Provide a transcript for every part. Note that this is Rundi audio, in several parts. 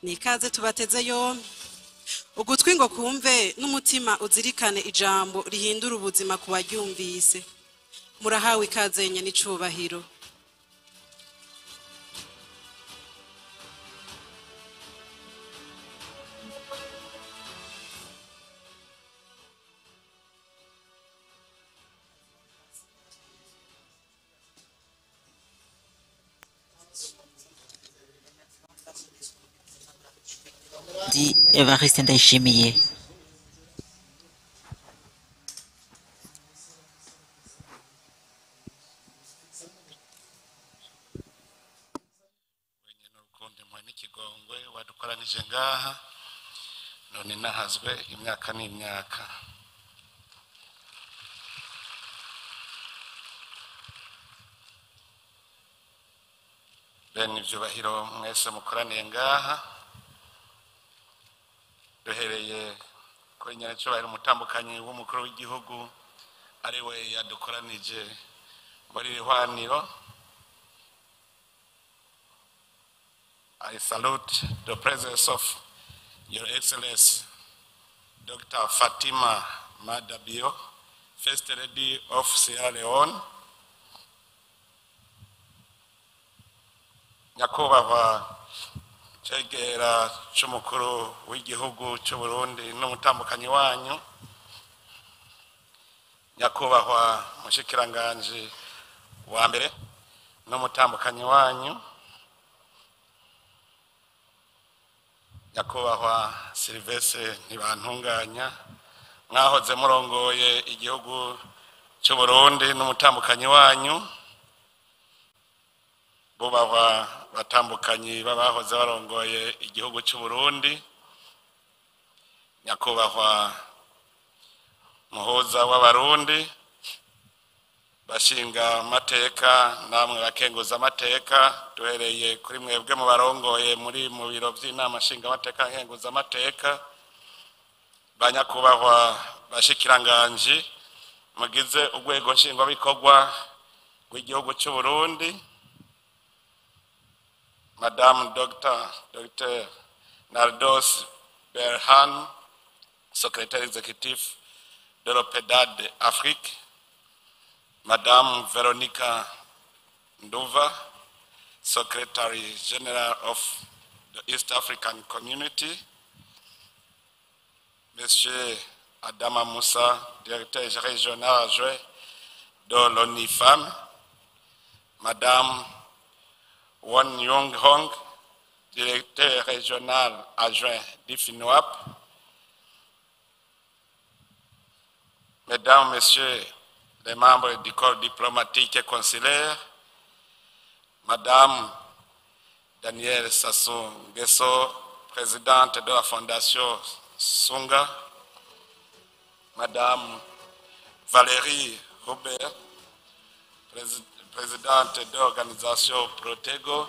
Ni ikaze tubateze yombi. Ugutwi ngo kumve n'umutima uzirikane ijambo rihindura ubuzima ku baryumvise. Murahawe ikaze nye n'icubahiro. Ndi Evariste Ndayishimiye. Wenyine urukundo, impuhwe n'ikigongwe wadukoranije ngaha none, nahazwe imyaka n'imyaka. Bene ibyubahiro mwese mukoraniye ngaha, duhereye kuri nyerecyubahiro umutambukanyi w'umukuru w'igihugu, ari we yadukoranije muri iri hwaniro. I salute the presence of Your Excellency Dr. Fatima Maada Bio, First Lady of Sierra Leone, Nyakubahwa Cegera c'umukuru w'igihugu c'u Burundi n'umutambukanyi wanyu, Nyakubahwa mushikiranganji wa mbere n'umutambukanyi wanyu, Nyakubahwa Sylvestre Ntibantunganya mwahoze murongoye igihugu cy'u Burundi n'umutambukanyi wanyu, bubahwa batambukanyi b'abahoze barongoye igihugu cy'u Burundi, Nyakubahwa muhuza w'Abarundi, bashinga amateka namwe bakenguza amateka, duhereye kuri mwebwe mu barongoye muri mu biro by'inama nshingamateka nkenguza amateka, banyakubahwa bashikiranganji mugize urwego nshingwabikorwa rw'igihugu cy'u Burundi, Madame Dr. Nardos Berhane, secrétaire exécutif de l'OPEDAD Afrique, Madame Veronica Nduva, Secretary General of the East African Community, Monsieur Adama Moussa, directeur régional adjoint de l'ONU Femmes, Madame Won Young Hong, directeur régional adjoint du FINUAP, Mesdames, Messieurs les membres du corps diplomatique et consulaire, Madame Danielle Sassou Nguesso, présidente de la Fondation Sunga, Madame Valérie Robert, présidente de l'organisation Protego.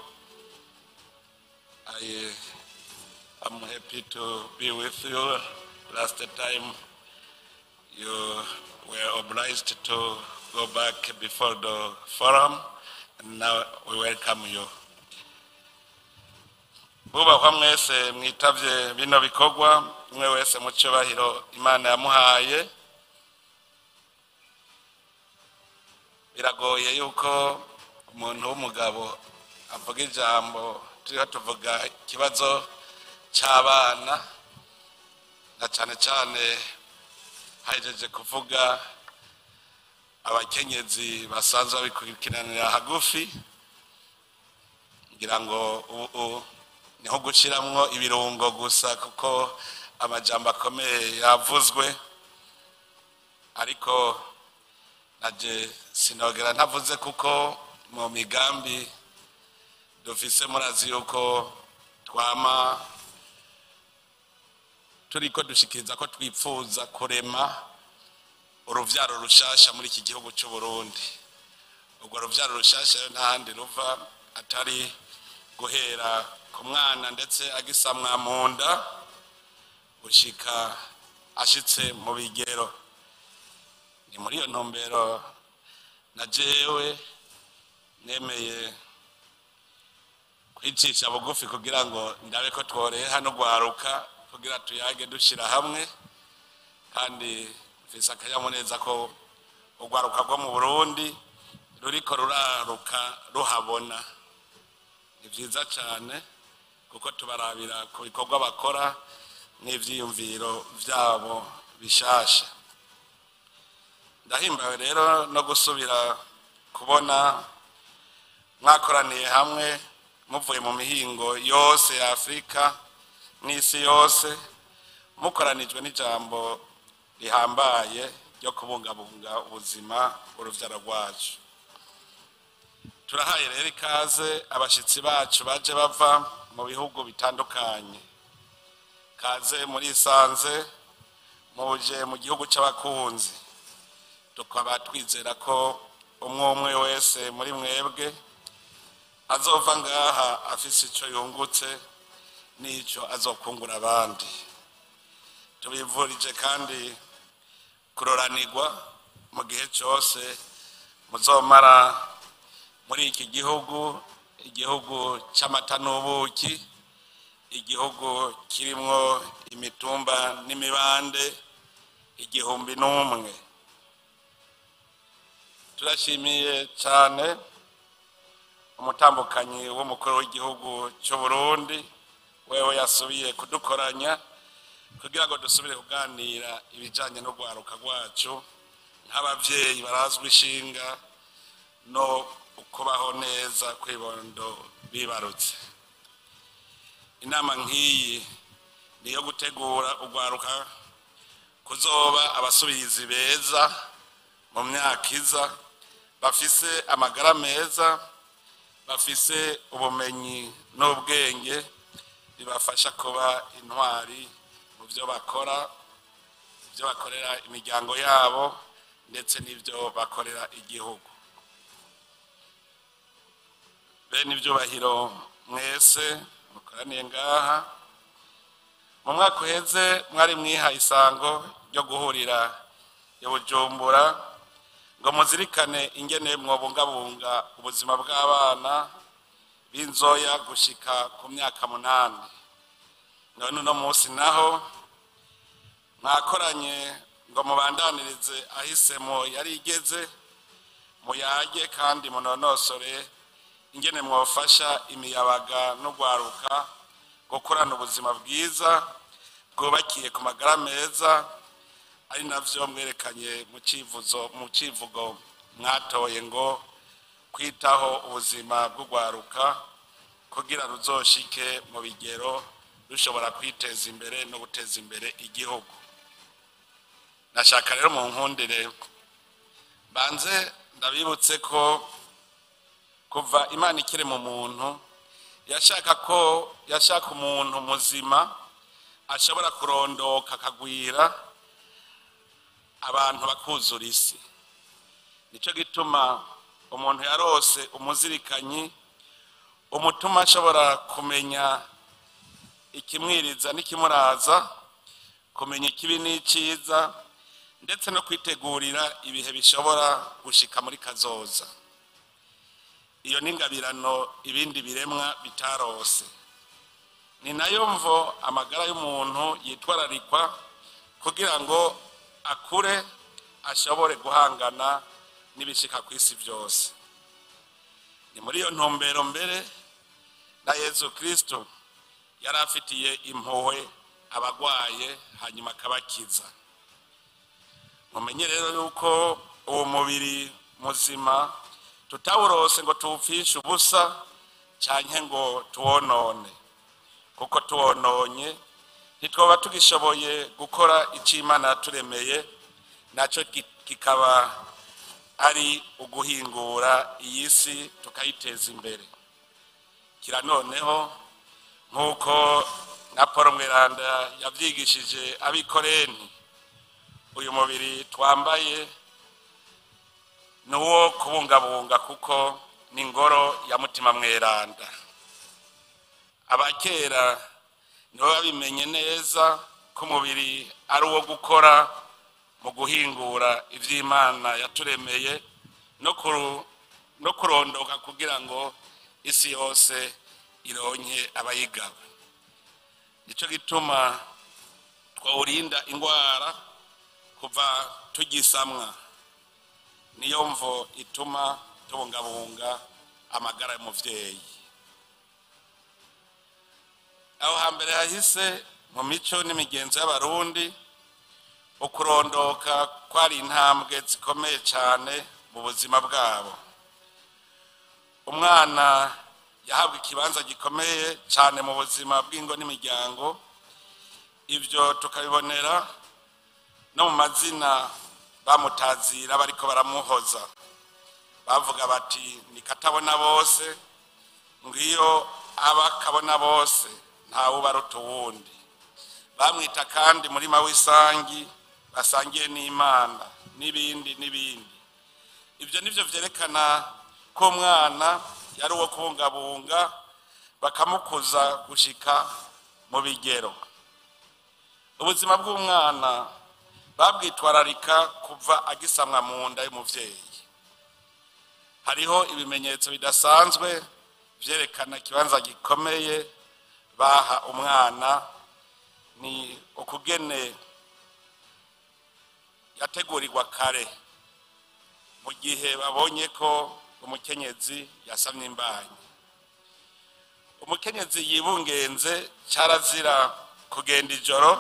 I am happy to be with you. Last time you were obliged to go back before the forum, and now we welcome you. Bubahwa mwese mwitavye bino bikorwa, umwe wese mu cyubahiro Imana yamuhaye. Biragoye yuko umuntu w'umugabo avuga ijambo turiho tuvuga ikibazo cy'abana, na cyane cyane hahejeje kuvuga abakenyezi basanzwe babikurikiranira hagufi. Ngira ngo ubu niho gushiramwo ibirungo gusa, kuko amajambo akomeye yavuzwe, ariko naje sinogera ntavuze, kuko mu migambi dufise murazi yuko twama turiko dushikiriza ko twipfuza kurema uruvyaro rushasha muri iki gihugu cy'u Burundi. Urwo ruvyaro rushasha rero nta handi ruva atari guhera ku mwana, ndetse agisamwa mu nda gushika ashitse mu bigero. Ni muri iyo ntumbero na jewe nemeye. Kwicisha bugufi kugira ngo ndabe ko tworeha no gwaruka kugira tuyage dushira hamwe, kandi mfise akanyamuneza ko urwaruka rwo mu Burundi ruriko ruraruka ruhabona. Ni vyiza cane kuko tubarabira ku bikorwa bakora n'ivyiyumviro vyabo bishasha. Ndahimbawe rero no gusubira kubona mwakoraniye hamwe muvuye mu mihingo yose ya Afrika n'isi yose, mukoranijwe n'ijambo rihambaye ryo kubungabunga ubuzima uruvyaro rwacu. Turahaye rero ikaze abashitsi bacu baje bava mu bihugu bitandukanye. Kaze muri Isanze, muje mu gihugu c'abakunzi. Tukaba twizera ko umwe umwe wese muri mwebwe azova ngaha afise ico yungutse n'ico azokungura abandi. Tubivurije kandi kuroranirwa mu gihe cose muzomara muri iki gihugu, igihugu c'amata n'ubuki, igihugu kirimwo imitumba n'imibande 1001. Turashimiye cane umutambukanyi w'umukuru w'igihugu c'u Burundi, wewe yasubiye kudukoranya kugira ngo dusubire kuganira ibijanye n'urwaruka rwacu nk'abavyeyi barazwi ishinga no kubaho neza kw'ibondo bibarutse. Inama nk'iyi niyo gutegura urwaruka kuzoba abasubirizi beza mu myaka iza, bafise amagara meza, bafise ubumenyi n'ubwenge bibafasha kuba intwari mu byo bakora, ibyo bakorera imiryango yabo ndetse n'ibyo bakorera igihugu. Bene ibyubahiro mwese mukoraniye ngaha, mu mwaka uheze mwari mwihaye isango ryo guhurira i Bujumbura ngo muzirikane ingene mwobungabunga ubuzima bw'abana b'inzoya gushika ku myaka 8. None uno munsi naho mwakoranye ngo mubandanirize ahisemo yari igeze, muyage kandi munonosore ingene mwofasha imiyabaga n'urwaruka gukorana ubuzima bwiza bwubakiye ku magara meza, ari navyo mwerekanye mu civugo mwatoye ngo kwitaho ubuzima bw'urwaruka kugira ruzoshike mu bigero rushobora kwiteza imbere no guteza imbere igihugu. Nashaka rero mu nkundire banze ndabibutse ko kuva Imana ikiri mu muntu yashaka umuntu muzima ashobora kurondoka akagwira abantu bakuzura isi. Nico gituma umuntu yarose umuzirikanyi umutuma ashobora kumenya ikimwiriza n'ikimuraza, kumenya ikibi n'iciza, ndetse no kwitegurira ibihe bishobora gushika muri kazoza. Iyo n'ingabirano ibindi biremwa bitarose. Ni nayo mvo amagara y'umuntu yitwararikwa kugira ngo akure ashobore guhangana n'ibishika ku isi byose. Ni muri iyo ntumbero mbere na Yezu Kristo yari afitiye impuhwe abagwaye hanyuma akabakiza. Mumenye rero yuko uwo mubiri muzima tutawurose ngo tuwupfishe ubusa canke ngo tuwonone, kuko tuwononye ntitwoba tugishoboye gukora ico Imana yaturemeye, naco kikaba ari uguhingura iyi si tukayiteza imbere. Kira noneho nk'uko na Paul Mweranda yavyigishije abikoreni, uyu mubiri twambaye nuwo kubungabunga kuko ni ngoro ya Mutima Mweranda. Abakera nibo babimenye neza ko umubiri ari uwo gukora mu guhingura ivy'Imana yaturemeye no kurondoka kugira ngo isi yose ironke abayigaba. Nico gituma twawurinda ingwara kuva tugisamwa. Niyo mvo ituma tubungabunga amagara y'umuvyeyi. Aho hambere hahise mu mico n'imigenzo y'Abarundi, ukurondoka kwari intambwe zikomeye cyane mu buzima bwabo. Umwana yahabwa ikibanza gikomeye cyane mu buzima bw'ingo n'imiryango. Ibyo tukabibonera no mu mazina bamutazira bariko baramuhoza. Bavuga bati ni katabona bose, ngiyo aba kabona bose ntawe ubaruta uwundi. Bamwita kandi murima w'isangi basangiye n'Imana n'ibindi n'ibindi. Ibyo nivyo vyerekana ko umwana yari uwo kubungabunga, bakamukuza gushika mu bigero. Ubuzima bw'umwana babwitwararika kuva agisamwa mu nda y'umuvyeyi. Hariho ibimenyetso bidasanzwe vyerekana ikibanza gikomeye baha umwana. Ni ukugene yategurirwa kare mu gihe babonye ko umukenyezi yasamye imbanyi. Umukenyezi yibungenze cyarazira kugenda ijoro,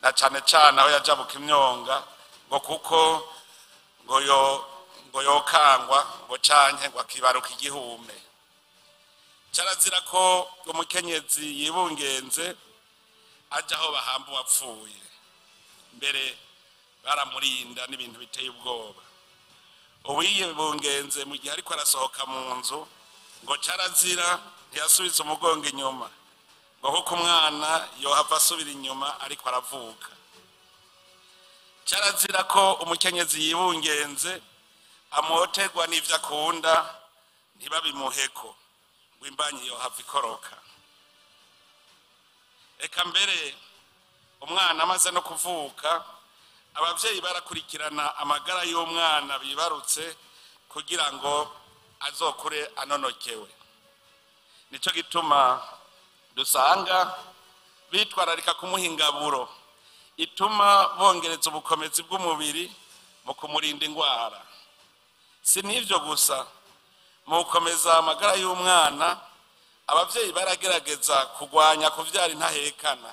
na cane cane aho yajabuka imyonga, ngo kuko ngo yokangwa ngo canke ngo akibaruka igihume. Cyarazira ko umukenyezi yibungenze aja aho bahamba uwapfuye. Mbere baramurinda n'ibintu biteye ubwoba. Uwiyibungenze mu gihe ariko arasohoka mu nzu, ngo cyarazira ntiyasubiza umugongo inyuma, ngo kuko umwana yohava asubira inyuma ariko aravuka. Cyarazira ko umukenyezi yibungenze amoterwa n'ivyo akunda ntibabimuheko, ngo imbanyi yohava ikoroka. Eka mbere umwana amaze no kuvuka, abavyeyi barakurikirana amagara y'umwana bibarutse kugira ngo azokure anonokewe. Nico gituma dusanga bitwararika kumuha ingaburo ituma bongereza ubukomezi bw'umubiri mu kumurinda ingwara. Si n'ivyo gusa, mu gukomeza amagara y'umwana, abavyeyi baragerageza kugwanya kuvyara intahekana.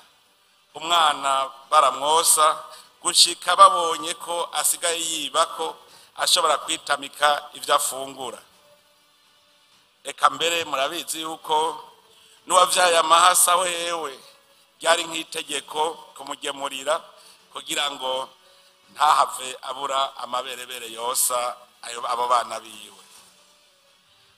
Umwana baramwosa gushika babonye ko asigaye yiba ko ashobora kwitamika ivyo afungura. Eka mbere murabizi yuko n'uwavyaye amahasa wewe ryari nk'itegeko kumugemurira kugira ngo ntahave abura amaberebere yosa abo bana biwe.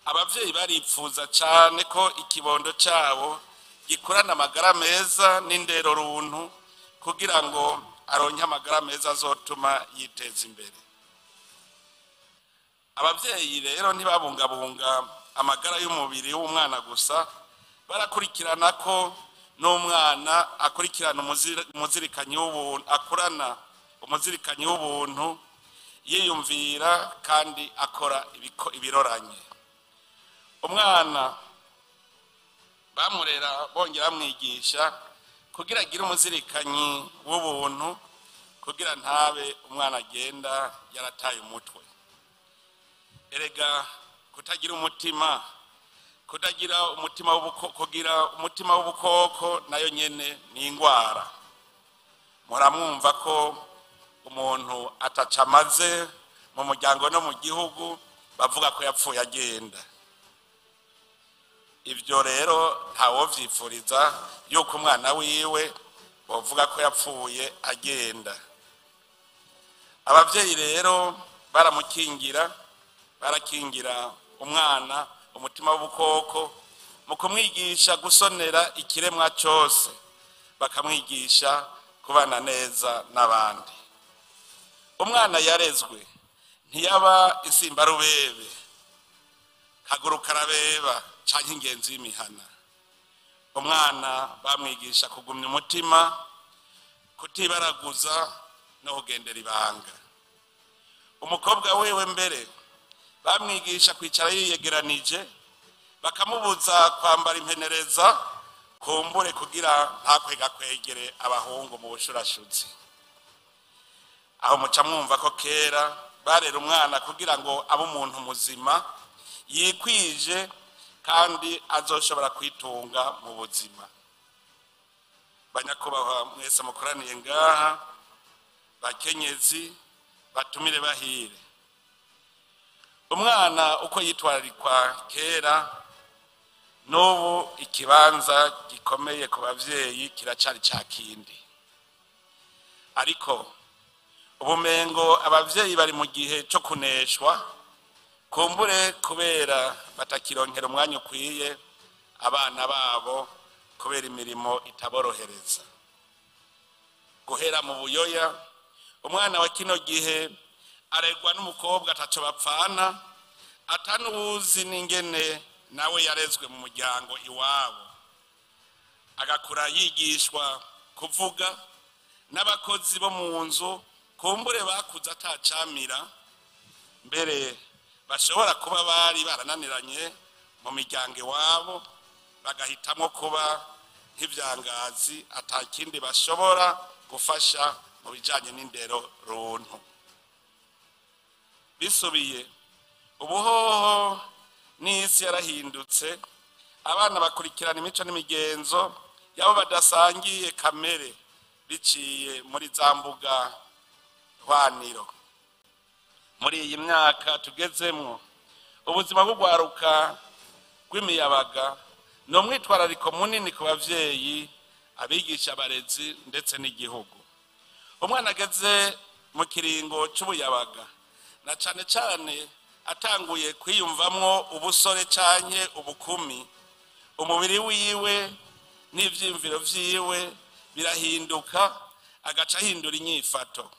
Abavyeyi baripfuza cane ko ikibondo cabo gikurana amagara meza n'indero runtu kugira ngo aronke amagara meza azotuma yiteza imbere. Abavyeyi rero ntibabungabunga amagara y'umubiri w'umwana gusa, barakurikirana ko n'umwana akurikirana umuzirikanyi w'ubuntu, akurana umuzirikanyi w'ubuntu, yiyumvira kandi akora ibiroranye. Umwana bamurera bongera bamwigisha kugira agire umuzirikanyi w'ubuntu, kugira ntabe umwana agenda yarataye umutwe. Erega kutagira umutima, kutagira umutima w'ubukoko, kugira umutima w'ubukoko nayo nyene ni ingwara. Muramwumva ko umuntu atacamaze mu muryango no mu gihugu bavuga ko yapfuye agenda. Ibyo rero ntawovyipfuriza yuko umwana wiwe bavuga ko yapfuye agenda. Abavyeyi rero baramukingira, barakingira umwana umutima w'ubukoko mu kumwigisha gusonera ikiremwa cyose, bakamwigisha kubana neza n'abandi. Umwana yarezwe ntiyaba isimbarubebe, kagurukarabeba canke ingenzi y'imihana. Umwana bamwigisha kugumya umutima, kutibaraguza no kugendera ibanga. Umukobwa wewe mbere bamwigisha kwicara yiyegeranije, Bakamubuza kwambara impenereza kumbure kugira ntakwegakwegere abahungu mu bushurashuzi. Aho muca mwumva ko kera barera umwana kugira ngo abe umuntu muzima yikwije kandi azoshobora kwitunga mu buzima. Banyakubahwa mwese mukoraniye ngaha, bakenyezi batumire bahire, umwana uko yitwararikwa kera n'ubu ikibanza gikomeye ku bavyeyi kiracari ca kindi. Ariko ubumengo abavyeyi bari mu gihe co kuneshwa, kumbure kubera batakironkera umwanya ukwiye abana babo kubera imirimo itaborohereza. Guhera mu buyoya, umwana wa kino gihe aregwa n'umukobwa ataco bapfana, atanuzi n'ingene nawe yarezwe mu muryango iwabo, agakura yigishwa kuvuga n'abakozi bo mu nzu kumbure bakuze atacamira, mbere bashobora kuba bari barananiranye mu miryango iwabo, bagahitamo kuba nk'ivyangazi atakindi bashobora gufasha mu bijanye n'indero runtu. Bisubiye ubuhoho n'isi yarahindutse, abana bakurikirana imico n'imigenzo yabo badasangiye kamere biciye muri za mbuga hwaniro. Muri iyi myaka tugezemwo, ubuzima bw'ugwaruka rw'imiyabaga ni umwitwarariko munini ku bavyeyi, abigisha, abarezi ndetse n'igihugu. Umwana ageze mu kiringo c'ubuyabaga, na cane cane atanguye kwiyumvamwo ubusore canke ubukumi, umubiri wiwe n'ivyiyumviro vyiwe birahinduka, agaca ahindura inyifato,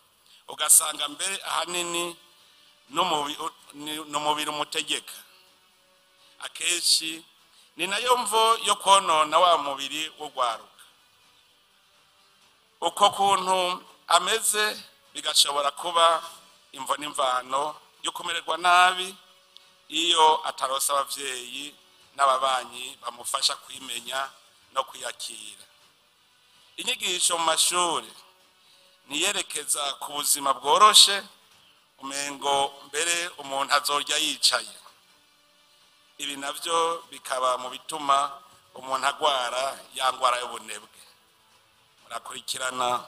ugasanga mbere ahanini n'umubiri umutegeka. Akenshi ni nayo mvo yo konona wa mubiri w'ugwaruka. Uko kuntu ameze bigashobora kuba imvo n'imvano yo kumererwa nabi iyo ataronse abavyeyi n'ababanyi bamufasha kwimenya no kwiyakira. Inyigisho mu mashuri niyerekeza ku buzima bworoshe, umengo mbere umuntu azorya yicaye. Ibi navyo bikaba mu bituma umuntu agwara ya ngwara y'ubunebwe. Murakurikirana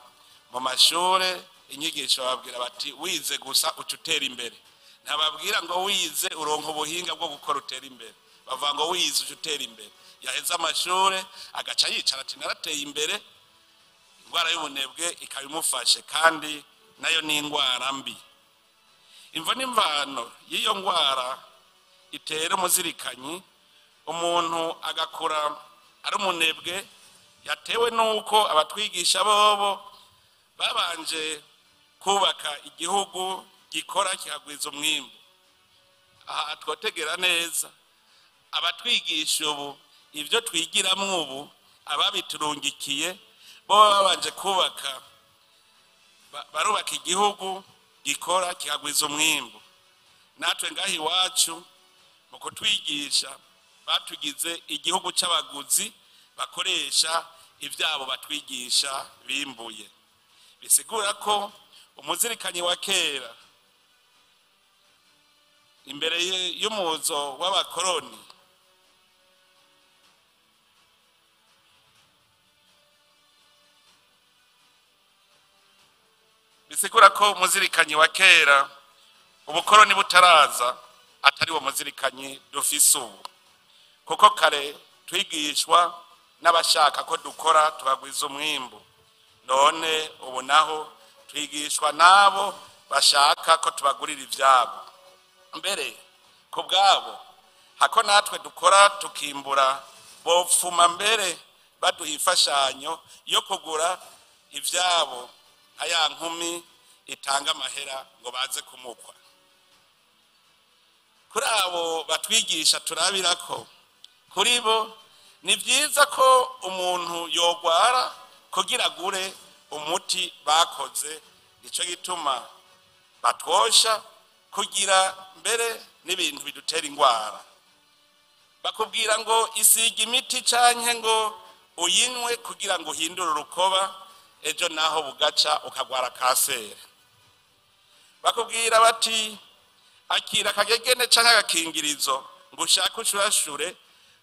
mu mashure inyigisho bababwira bati wize gusa uca utera imbere. Ntababwira ngo wize uronka ubuhinga bwo gukora utera imbere, bavuga ngo wize uca utera imbere. Yaheze amashure agaca yicara ati narateye imbere, ingwara y'ubunebwe ikaba imufashe, kandi nayo ni ingwara mbi. Imvo n'imvano y'iyo ngwara itera umuzirikanyi, umuntu agakura ari umunebwe, yatewe nuko abatwigisha bobo babanje kubaka igihugu gikora kikagwiza umwimbu. Aha twotegera neza abatwigisha ubu ivyo twigiramwo ubu, ababiturungikiye bo babanje kubaka, barubaka igihugu gikora kikagwiza umwimbu. Natwe ngaha iwacu mu kutwigisha batugize igihugu c'abaguzi bakoresha ivyabo batwigisha bimbuye. Bisigura ko umuzirikanyi wa kera imbere y'umuzo w'abakoroni bisigura ko umuzirikanyi wa kera ubukoroni butaraza atari wo muzirikanyi dufise ubu, kuko kare twigishwa n'abashaka ko dukora tubagwiza umwimbu. None ubu naho twigishwa nabo bashaka ko tubagurira ivyabo. Mbere ku bwabo hako natwe dukora tukimbura, bopfuma mbere baduha imfashanyo yo kugura ivyabo nka ya nkumi itanga amahera ngo baze kumukwa. Kuri abo batwigisha turabirako, kuri bo ni vyiza ko umuntu yogwara kugira agure umuti bakoze. Nico gituma batwosha kugira mbere n'ibintu bidutera ingwara. Bakubwira ngo isiga imiti canke ngo uyinywe kugira ngo uhindure urukoba, ejo naho bugaca ukagwara kanseri. Bakubwira bati akira akagegene canke agakingirizo ngo ushake ushurashure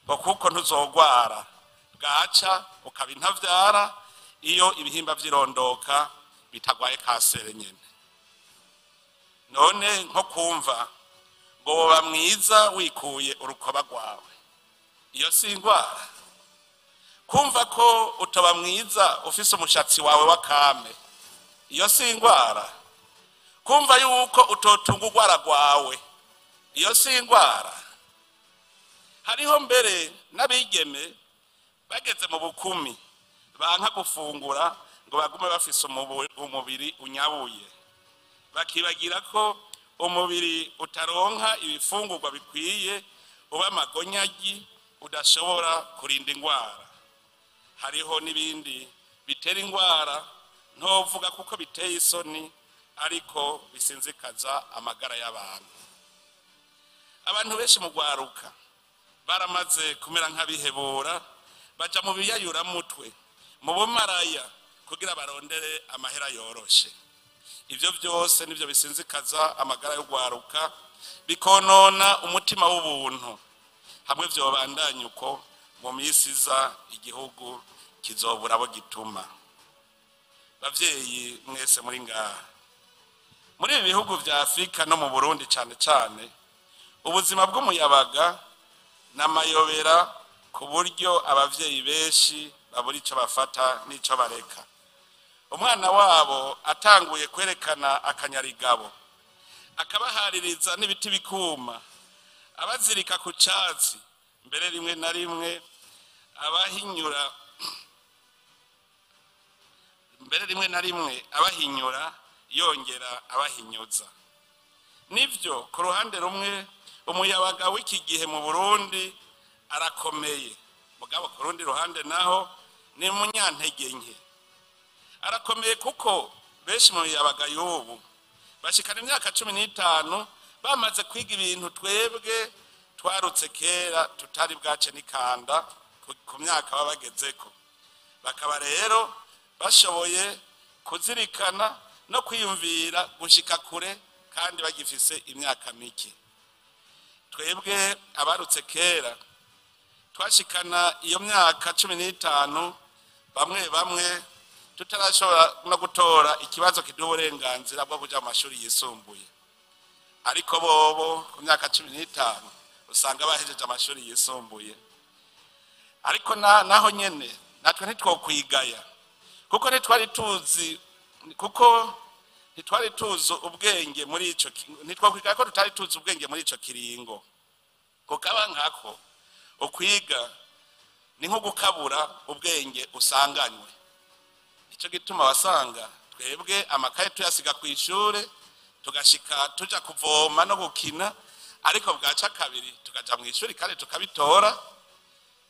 ngo kuko ntuzogwara, bwaca ukaba intavyara iyo ibihimba vy'irondoka bitagwaye kanseri nyene. None nko kumva ngo woba mwiza wikuye urukoba rwawe, iyo si ingwara? Kumva ko utoba mwiza ufise umushatsi wawe w'akame, iyo si ingwara? Kumva yuko utotunga urwara rwawe, iyo si ingwara? Hariho mbere n'abigeme bageze mu bukumi banka gufungura ngo bagume bafise umubiri unyabuye, bakibagira ko umubiri utaronka ibifungurwa bikwiye uba amagonyagi udashobora kurinda ingwara. Hariho n'ibindi bitera ingwara ntovuga kuko biteye isoni, ariko bisinzikaza amagara y'abantu. Abantu benshi mu gwaruka baramaze kumera nk'abihebura, baja mu biyayuramutwe, mu bumaraya, kugira barondere amahera yoroshe. Ivyo vyose nivyo bisinzikaza amagara y'ugwaruka, bikonona umutima w'ubuntu. Hamwe vyobandanya uko, mu minsi iza igihugu kizobura abo gituma. Bavyeyi mwese muri ngaha, muri ibi bihugu vya Afrika no mu Burundi cane cane, ubuzima bw'umuyabaga n'amayobera ku buryo abavyeyi benshi babura ico bafata n'ico bareka. Umwana wabo atanguye kwerekana akanyarigabo, akabahaririza n'ibiti bikuma, abazirika ku catsi, mbere rimwe na rimwe abahinyura, mbere rimwe na rimwe abahinyura yongera abahinyuza. Nivyo, ku ruhande rumwe umuyabaga w'iki gihe mu Burundi arakomeye, mugabo ku rundi ruhande naho ni munyantege nke. Arakomeye kuko benshi mu miyabaga y'ubu bashikana imyaka 15 bamaze kwiga ibintu twebwe twarutse kera tutari bwace n'ikanda ku myaka baba bagezeko. Bakaba rero bashoboye kuzirikana no kwiyumvira gushika kure kandi bagifise imyaka mike. Twebwe abarutse kera twashikana iyo myaka 15 bamwe bamwe tutarashobora no gutora ikibazo kiduha uburenganzira bwo kuja mu mashuri yisumbuye, ariko bobo ku myaka 15 usanga bahejeje amashuri yisumbuye. Ariko naho nyene natwe ntitwokwigaya, kuko ntitwari tuzi, kuko ntitwari tuzi ubwenge muri ico, ntitwokwigaya ko tutari tuzi ubwenge muri ico kiringo. Kukaba nkako ukwiga ni nko gukabura ubwenge usanganywe. Ico gituma wasanga twebwe amakaye tuyasiga kw'ishure, tugashika tuja kuvoma no gukina, ariko bwaca kabiri tukaja mw'ishuri kandi tukabitora.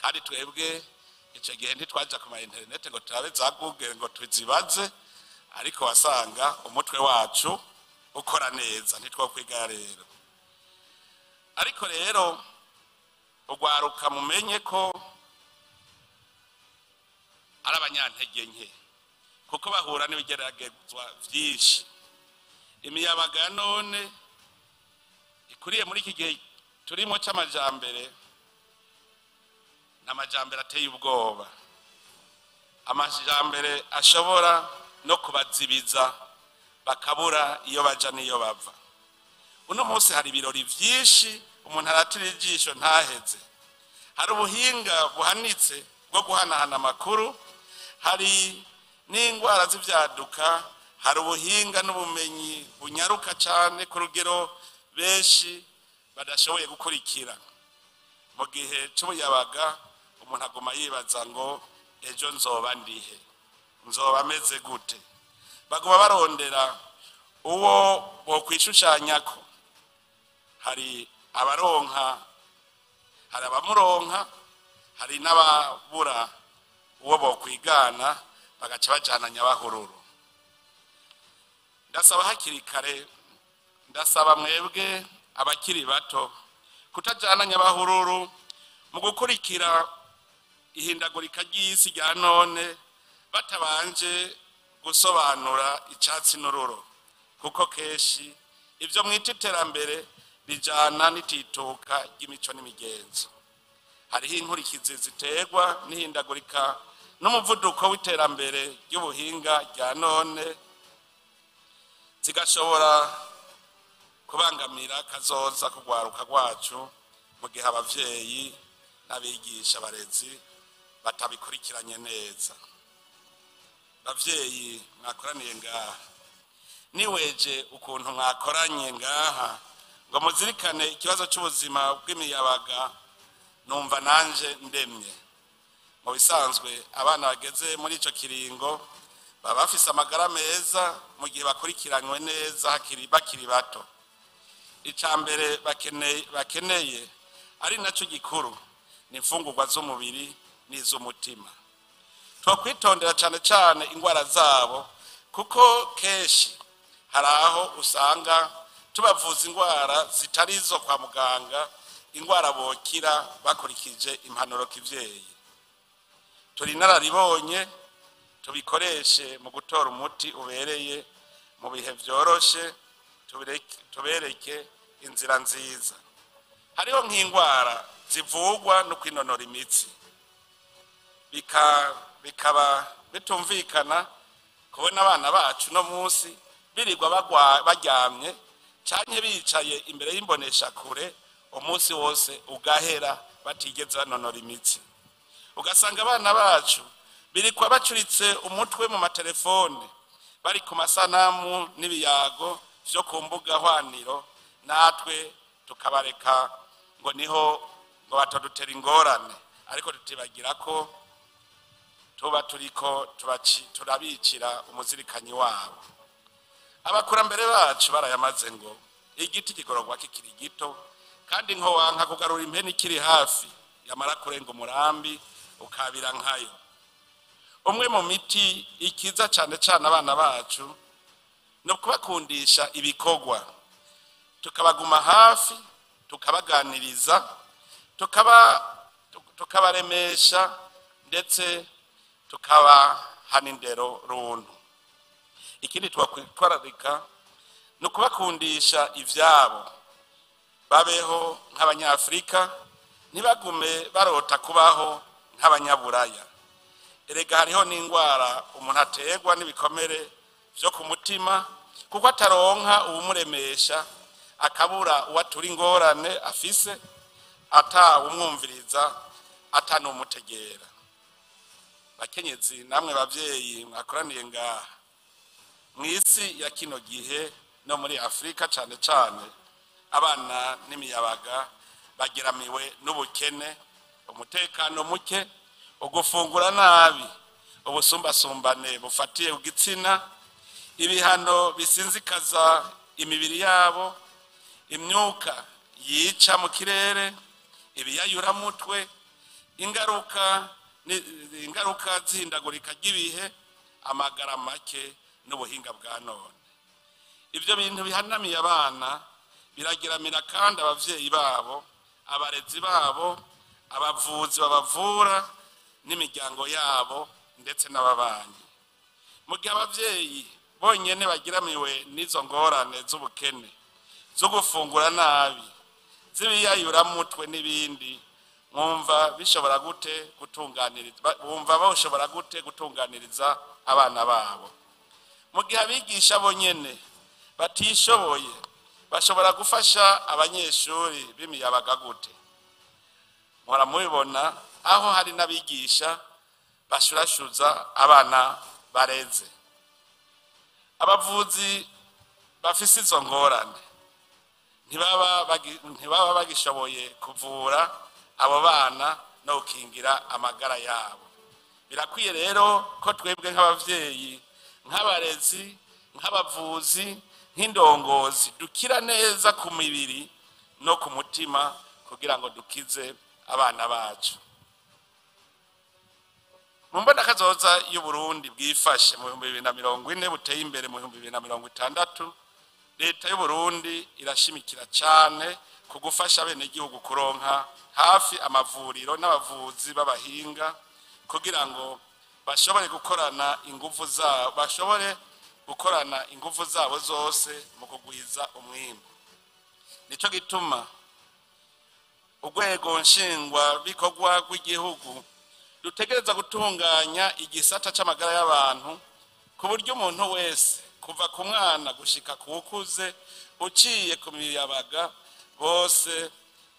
Kandi twebwe ico gihe ntitwaja ku ma internet ngo turabe za Google ngo tuzibaze, ariko wasanga umutwe wacu ukora neza, ntitwokwiga rero. Ariko rero ugwaruka mumenye ko ari abanyantege nke, kuko bahura n'ibigeragezwa vyinshi. Imiyabaga ya none ikuriye muri iki gihe turimo c'amajambere, n'amajambere ateye ubwoba, amajambere ashobora no kubazibiza bakabura iyo baja n'iyo bava. Uno munsi hari ibirori vyinshi umuntu aratira ijisho ntaheze. Hari ubuhinga buhanitse bwo guhanahana amakuru, hari n'ingwara z'ivyaduka, hari ubuhinga n'ubumenyi bunyaruka cane ku rugero benshi badashoboye gukurikira. Mu gihe c'ubuyabaga umuntu aguma yibaza ngo ejo nzoba ndihe, nzoba meze gute. Baguma barondera uwo bokwishushanyako. Hari abaronka, hari abamuronka, hari n'ababura uwo bokwigana bagaca bajana nyabahururu. Ndasaba hakiri kare, ndasaba mwebwe abakiri bato kutajana nyabahururu Mu gukurikira ihindagurika ry'isi rya none batabanje gusobanura icatsi n'ururo, kuko kenshi ibyo mwita iterambere bijana n'itituka ry'imico n'imigenzo. Hariho inkurikizi ziterwa n'ihindagurika n'umuvuduko w'iterambere ry'ubuhinga rya none, zigashobora kubangamira kazoza kugwaruka rwacu mu gihe abavyeyi n'abigisha barezi batabikurikiranye neza. Bavyeyi mwakoraniye ngaha, niweje ukuntu mwakoranye ngaha ngo muzirikane ikibazo cy'ubuzima bw'imiyabaga, numva nanje ndemye. Mu bisanzwe abana bageze muri ico kiringo baba bafise amagara meza mu gihe bakurikiranywe neza bakiri bato. Ica mbere bakeneye ari naco gikuru ni imfungurwa z'umubiri n'iz'umutima. Twokwitondera cane cane ingwara zabo, kuko kenshi hari aho usanga tubavuza ingwara zitari izo kwa muganga, ingwara bokira bakurikije impanuro kivyeyi. Turi inararibonye, tubikoreshe mu gutora umuti ubereye mu bihe vyoroshe, tubereke inzira nziza. Hariho nk'ingwara zivugwa no kwinonora imitsi, bikaba bitumvikana kubona abana bacu no munsi birirwa baryamye canke bicaye imbere y'imbonesha kure umunsi wose ugahera batigeze banonora imitsi. Ugasanga abana bacu birikwa bacuritse umutwe mu matelefone, bari ku masanamu n'ibiyago vyo ku mbuga hwaniro, natwe tukabareka ngo niho ngo batadutera ingorane, ariko tutibagira ko tuba turiko turabicira umuzirikanyi wabo. Abakurambere bacu barayamaze ngo igiti kigororwa kikiri gito, kandi nko wanka kugarura impene ikiri hafi yamara kurenga umurambi ukabira nkayo. Umwe mu miti ikiza cane cane abana bacu no kubakundisha ibikorwa, tukabaguma hafi, tukabaganiriza, tukabaremesha, ndetse tukabahana indero runtu. Ikindi twakwitwararika ni ukubakundisha ivyabo, babeho nk'abanyafrika, ntibagume barota kubaho nk'abanyaburaya. Erega hariho n'ingwara umuntu aterwa n'ibikomere vyo ku mutima, kuko ataronka uwumuremesha, akabura uwatura ingorane afise, atawumwumviriza, atanumutegera. Bakenyezi namwe bavyeyi mwakoraniye ngaha, mw'isi ya kino gihe no muri Afrika cane cane, abana n'imiyabaga bageramiwe n'ubukene, umutekano muke, ugufungura nabi, ubusumbasumbane bufatiye ku gitsina, ibihano bisinzikaza imibiri yabo, imyuka yica mu kirere, ibiyayuramutwe, ingaruka z'ihindagurika ry'ibihe, amagara make n'ubuhinga bwa none. Ibyo bintu bihanamiye abana birageramira kandi abavyeyi babo, abarezi babo, abavuzi babavura n'imiryango yabo, ndetse n'ababanyi. Mu gihe abavyeyi bonyene bagiramiwe n'izo ngorane z'ubukene, zo gufungura nabi, z'ibiyayuramutwe n'ibindi, mwumva bishobora gute gutunganiriza, bumva bashobora gute gutunganiriza abana babo? Mu gihe abigisha bonyene batishoboye, bashobora gufasha abanyeshuri b'imiyabaga gute? Muhora mubibona aho hari n'abigisha bashurashuza abana bareze. Abavuzi bafise izo ngorane ntibaba bagishoboye kuvura abo bana no gukingira amagara yabo. Birakwiye rero ko twebwe nk'abavyeyi, nk'abarezi, nk'abavuzi, nk'indongozi dukira neza ku mibiri no ku mutima kugira ngo dukize abana bacu. Mu mbonakazoza y'Uburundi bwifashe mu 2040 buteye imbere mu 2060, leta y'Uburundi irashimikira cane ku gufasha abenegihugu kuronka hafi amavuriro n'abavuzi b'abahinga kugira ngo bashobore gukorana ingufu zabo, bashobore gukorana ingufu zabo zose mu kugwiza umwimbu. Nico gituma urwego nshingwabikorwa rw'igihugu rutegereza gutunganya igisata c'amagara y'abantu ku buryo umuntu wese kuva ku mwana gushika ku wukuze uciye ku miyabaga bose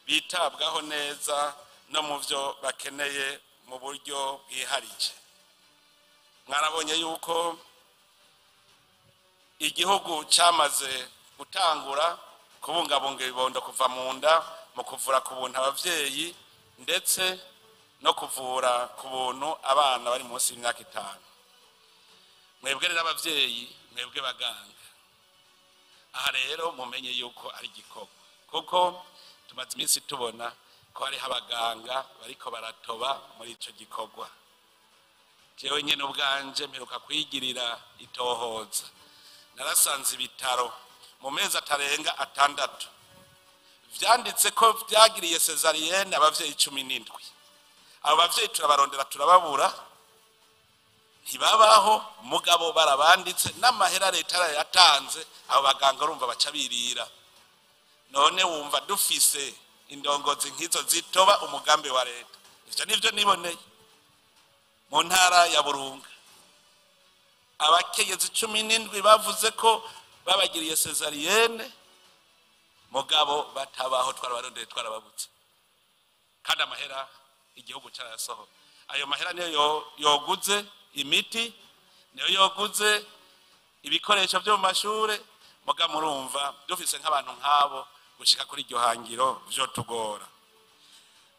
bitabwaho neza no mu byo bakeneye mu buryo bwiharije. Mwarabonye yuko igihugu cyamaze gutangura kubungabunga ibibondo kuva mu nda mu kuvura ku buntu abavyeyi ndetse no kuvura ku buntu abana bari munsi y'imyaka 5. Mwebwe rero abavyeyi, mwebwe baganga, aha rero mumenye yuko ari igikorwa, kuko tumaze iminsi tubona ko hariho abaganga bariko baratoba muri ico gikorwa. Jewe nyene ubwanje mperuka kwigirira itohoza, narasanze ibitaro mu mezi atarenga 6 vyanditse ko vyagiriye cesarienne abavyeyi 17. Abo bavyeyi turabarondera turababura, ntibabaho, mugabo barabanditse n'amahera leta yatanze, abo baganga urumva baca birira. None wumva dufise indongozi nk'izo zitoba umugambi wa leta. Ivyo nivyo niboneye mu ntara ya Burunga. Abakenyezi 17 bavuze ko babagiriye cesarienne, mugabo batabaho, twarabarondeye twarababutse, kandi amahera igihugu carayasohoye. Ayo mahera niyo yoguze imiti, niyo yoguze ibikoresho byo mu mashure. Muga murumva dufise nk'abantu nk'abo gushika kuri iryo hangiro vyo tugora.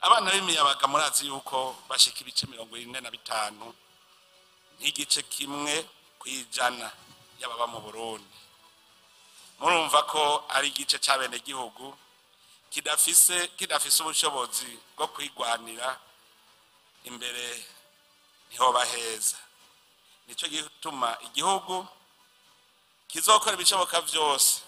Abana b'imiyabaga murazi yuko bashika ibice 45 nk'igice kimwe kwijana y'ababa mu Burundi. Murumva ko ari igice c'abenegihugu kidafise ubushobozi bwo kwigwanira imbere, ntihoba heza. Nico gituma igihugu kizokora ibishoboka vyose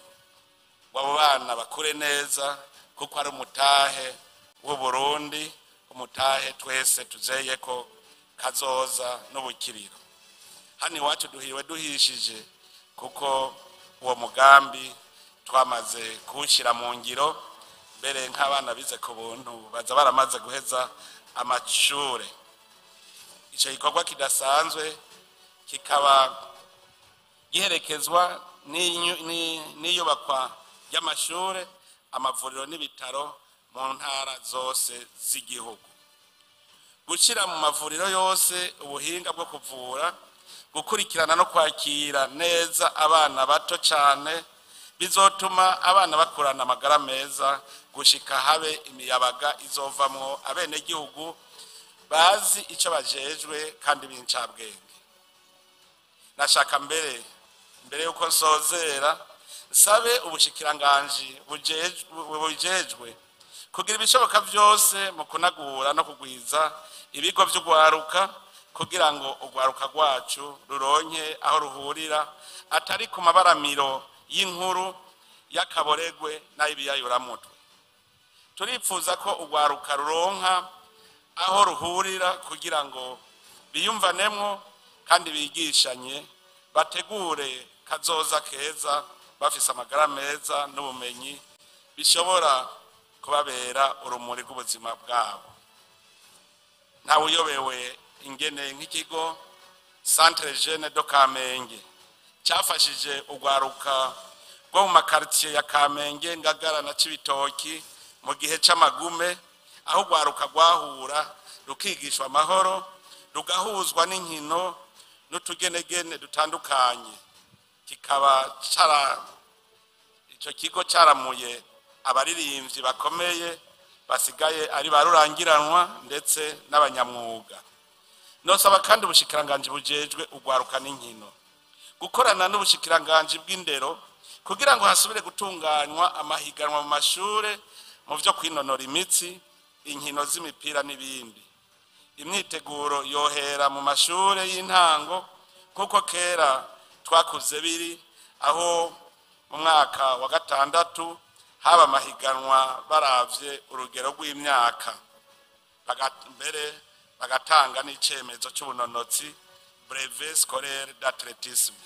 ngo abo bana bakure neza, kuko ari umutahe w'u Burundi, umutahe twese tuzeye ko kazoza n'ubukiriro. Hano iwacu duhiriwe duhishije, kuko uwo mugambi twamaze kuwushyira mu ngiro. Mbere nk'abana bize ku buntu baza baramaze guheza amashure. Ico gikorwa kidasanzwe kikaba giherekezwa n'iyubakwa ry'amashure, amavuriro n'ibitaro mu ntara zose z'igihugu. Gushyira mu mavuriro yose ubuhinga bwo kuvura, gukurikirana no kwakira neza abana bato cyane bizotuma abana bakurana amagara meza, gushika habe imiyabaga izovamwo abenegihugu bazi icyo bajejwe kandi b'incabwenge. Nashaka mbere yuko nsozera nsabe ubushikiranganji bujejwe kugira ibishoboka byose mu kunagura no kugwiza ibigo by'ugwaruka, kugira ngo ugwaruka rwacu ruronke aho ruhurira atari ku mabaramiro y'inkuru y'akaboregwe n'ay'ibiyayuramutwe. Turipfuza ko ugwaruka ruronka aho ruhurira kugira ngo biyumvanemwo kandi bigishanye, bategure kazoza keza bafise amagara meza n'ubumenyi bishobora kubabera urumuri rw'ubuzima bwabo. Ntawe uyobewe ingene nk'ikigo Centre Jeune de Kamenge cyafashije ugwaruka rwo mu makartier ya Kamenge, Ngagara na Cibitoki mu gihe c'amagume, aho ugwaruka rwahura rukigishwa amahoro, rugahuzwa n'inkino n'utugenegene dutandukanye. Kikaba ico kigo caramuye abaririmbyi bakomeye basigaye ari barurangiranwa ndetse n'abanyamwuga. Nosaba kandi ubushikiranganji bujejwe ugwaruka n'inkino gukorana n'ubushikiranganji bw'indero kugira ngo hasubire gutunganywa amahiganwa mu mashure mu vyo kwinonora imitsi, inkino z'imipira n'ibindi. Imyiteguro yohera mu mashure y'intango, kuko kera twakuze biri aho mu mwaka wa 6 Haba amahiganwa baravye urugero rw'imyaka, mbere bagatanga n'icemezo c'ubunonotsi, brevet scolaire d'athlétisme.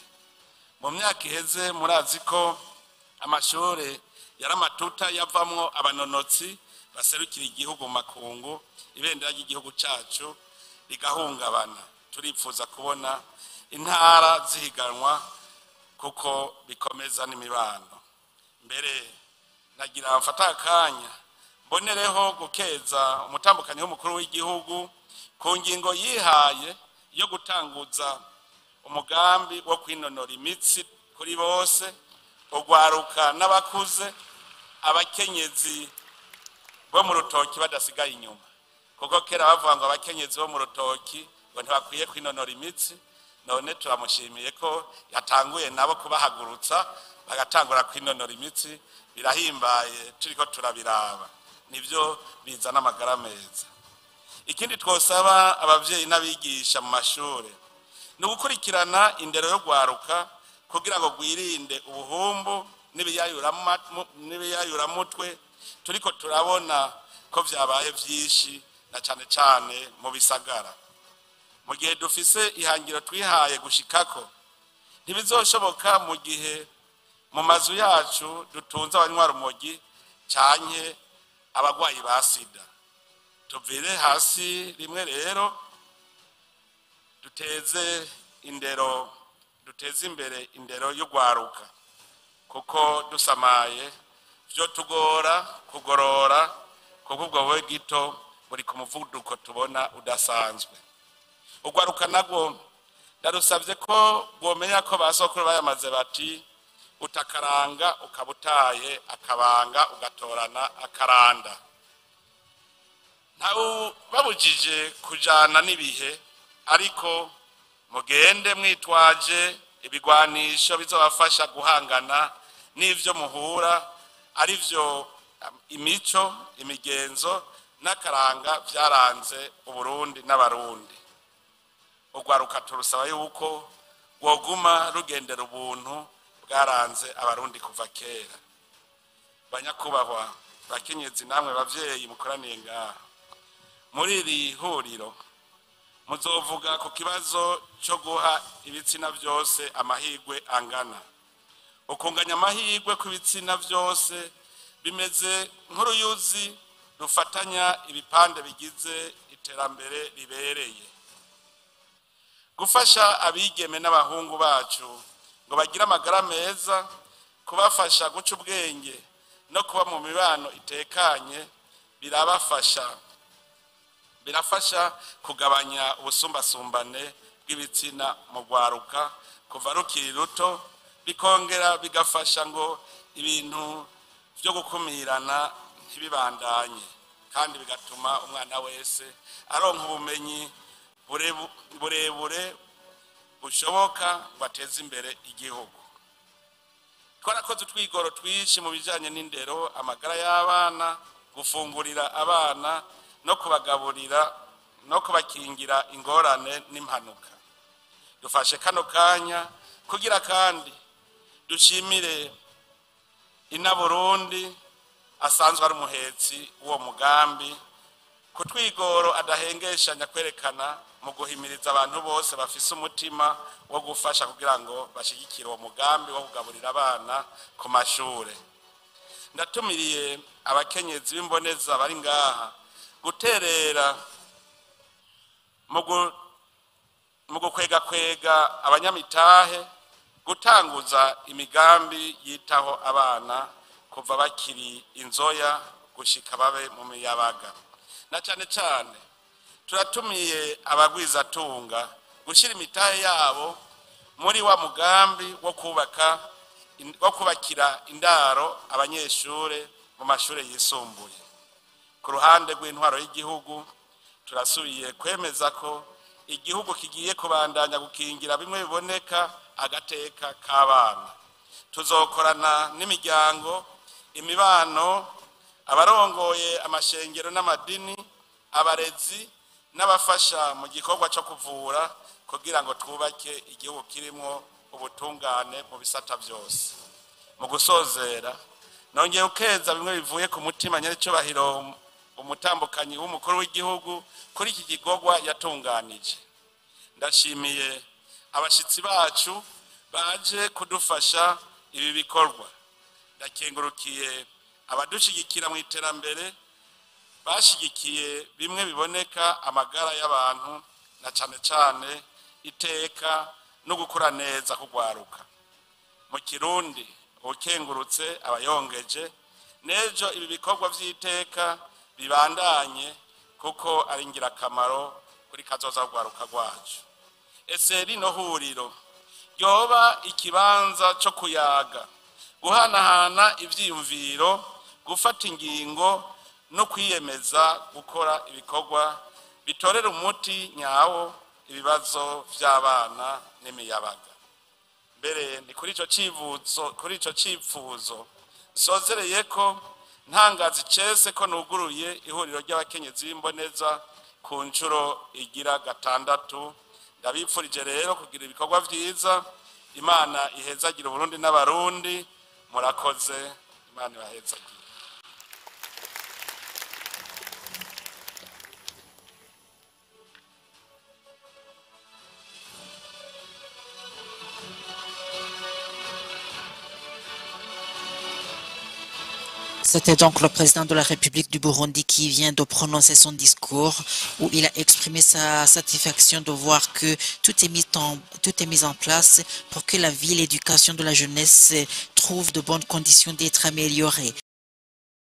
Mu myaka iheze murazi ko amashure yari amatuta yavamwo abanonotsi baserukira igihugu mu makungu, ibendera ry'igihugu cacu rigahungabana. Turipfuza kubona intara zihiganwa kuko bikomeza n'imibano. Mbere nagira mfata akanya mbonereho gukeza umutambukanyi w'umukuru w'igihugu ku ngingo yihaye yo gutanguza umugambi wo kwinonora imitsi kuri bose, urwaruka n'abakuze, abakenyezi bo mu rutoki badasigaye inyuma, kuko kera bavuga ngo abakenyezi bo mu rutoki ngo ntibakwiye kwinonora imitsi. None turamushimiye ko yatanguye nabo kubahagurutsa bagatangura kwinonora imitsi. Birahimbaye turiko turabiraba, nivyo bizana amagara meza. Ikindi twosaba abavyeyi n'abigisha mu mashure ni ugukurikirana indero yo gwaruka kugira ngo rwirinde ubuhumbu n'ibiyayuramutwe turiko turabona ko vyabaye vyinshi, na cane cane mu bisagara. Mu gihe dufise ihangiro twihaye gushikako, ntibizoshoboka mu gihe mu mazu yacu dutunze abanywarumogi canke abagwayi ba sida. Tuvire hasi rimwe rero duteze indero, duteze imbere indero y'ugwaruka, kuko dusamaye vyo tugora kugorora, kuko ubwo bube gito buri ku muvuduko tubona udasanzwe. Ugwaruka nagwo ndarusavye ko bwomenya ko basokuru bayamaze bati: "Utakaranga ukaba utaye akabanga, ugatorana akaranda." Ntawe babujije kujana n'ibihe, ariko mugende mwitwaje ibigwanisho bizobafasha guhangana n'ivyo muhura, arivyo imico, imigenzo n'akaranga vyaranze Uburundi n'Abarundi. Urwaruka turusaba yuko rwoguma rugendera ubuntu bwaranze Abarundi kuva kera. Banyakubahwa bakenyezi namwe bavyeyi mukoraniye ngaha muri iri huriro, muzovuga ku kibazo cyo guha ibitsina byose amahirwe angana. Ukunganya amahirwe ku bitsina byose bimeze nk'uruyuzi rufatanya ibipande bigize iterambere ribereye. Gufasha abigeme n'abahungu bacu ngo bagire amagara meza, kubafasha guca ubwenge no kuba mu mibano itekanye, birafasha kugabanya ubusumbasumbane bw'ibitsina mu rwaruka kuva rukiri ruto, bikongera bigafasha ngo ibintu byo gukumirana ntibibandanye, kandi bigatuma umwana wese aronka ubumenyi burebure bushoboka ngo ateze imbere igihugu. Twarakoze utwigoro twinshi mu bijanye n'indero, amagara y'abana, gufungurira abana no kubagaburira no kubakingira ingorane n'impanuka. Dufashe kano kanya kugira kandi dushimire ina Burundi asanzwe ari umuhetsi w'uwo mugambi ku twigoro adahengeshanya kwerekana mu guhimiriza abantu bose bafise umutima wo gufasha kugira ngo bashigikire uwo mugambi wo kugaburira abana ku mashure. Ndatumiriye abakenyezi b'imboneza bari ngaha guterera mu gukwegakwega abanyamitahe gutanguza imigambi yitaho abana kuva bakiri inzoya gushika babe mu miyabaga. Na cane cane turatumiye abagwizatunga gushyira imitahe yabo muri wa mugambi wo kubaka, wo kubakira indaro abanyeshure mu mashure yisumbuye. Ku ruhande rw'intwaro y'igihugu, turasubiye kwemeza ko igihugu kigiye kubandanya gukingira bimwe biboneka agateka k'abana. Tuzokorana n'imiryango, imibano, abarongoye amashengero n'amadini, abarezi n'abafasha mu gikorwa cyo kuvura, kugira ngo twubake igihugu kirimo ubutungane mu bisata byose. Mu gusozera, Nongeye ukeza bimwe bivuye ku mutima nyerecyubahiro umutambukanyi w'umukuru w'igihugu kuri iki gikorwa yatunganije. Ndashimiye abashitsi bacu baje kudufasha ibi bikorwa. Ndakengurukiye abadushigikira mu iterambere, bashigikiye bimwe biboneka amagara y'abantu na cane cane iteka no gukura neza kugwaruka. Mu Kirundi ukengurutse abayongeje. Nejo ibi bikorwa vy'iteka bibandanye kuko ari ingirakamaro kuri kazoza kugwaruka rwacu. Ese rino huriro ryoba ikibanza co kuyaga, guhanahana ivyiyumviro, gufata ingingo no kwiyemeza gukora ibikorwa bitorera umuti nyawo ibibazo vy'abana n'imiyabaga. Mbere ni kuri ico civuzo, kuri ico cipfuzo nsozereye ko ntangaza icese ko nuguruye ihuriro ry'abakenyezi b'imboneza ku nshuro igira gatandatu. Ndabipfurije rero kugira ibikorwa vyiza. Imana ihezagira Uburundi n'Abarundi. Murakoze, Imana ibahezagire. C'était donc le président de la République du Burundi qui vient de prononcer son discours où il a exprimé sa satisfaction de voir que tout est mis en place pour que la vie, l'éducation de la jeunesse trouve de bonnes conditions d'être améliorée.